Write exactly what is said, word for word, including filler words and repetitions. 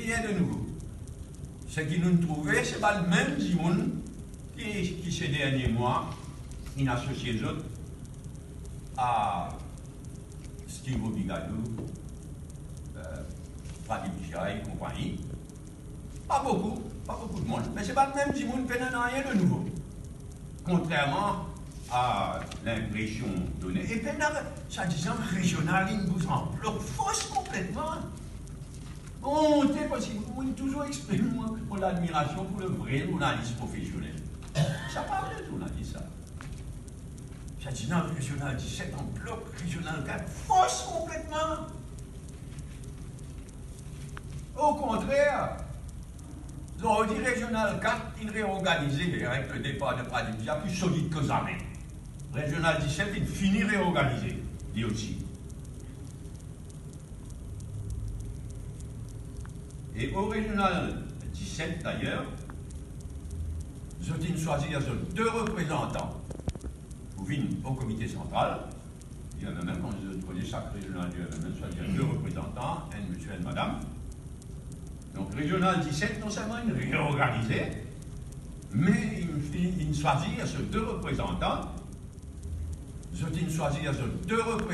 Rien de nouvo. Seki nou trouve, se bann mem dimoun ki, ki se dernie mwa, inn asosie zot a Steve Robigadou, euh, Pradip Zia e konpagni. Pa boukou, pa boukou dimoun, me se bann mem dimoun, pena nanye de nouvo. Kontrerman a linpresion done, e pena, swadizan, rezional inn bouz anblok, fos konpletman. Onte, parski mo touzour exprim mo, mo ladmirasion pou le vre zournalis profesionel. Sa pa vre zournalis, sa. Swadizan rezional diset anblok, rezional kat, fos konpletman. Okontrer, zot inn dir rezional kat inn reorganize avek le depar de Pradip Zia, pli solid ki zame. Rezional diset inn fini reorganize, li osi. E o rezional diset, dayer, zot inn swazir zot de reprezantan pou vinn o komite santral. Li mem, kan zot kone sak rezional, li mem swazir de reprezantan, enn misie, enn madam. Donk, rezional diset non selman inn reorganize, me inn, inn, inn swazir so de reprezantan. Zot inn swazir so de reprezantan.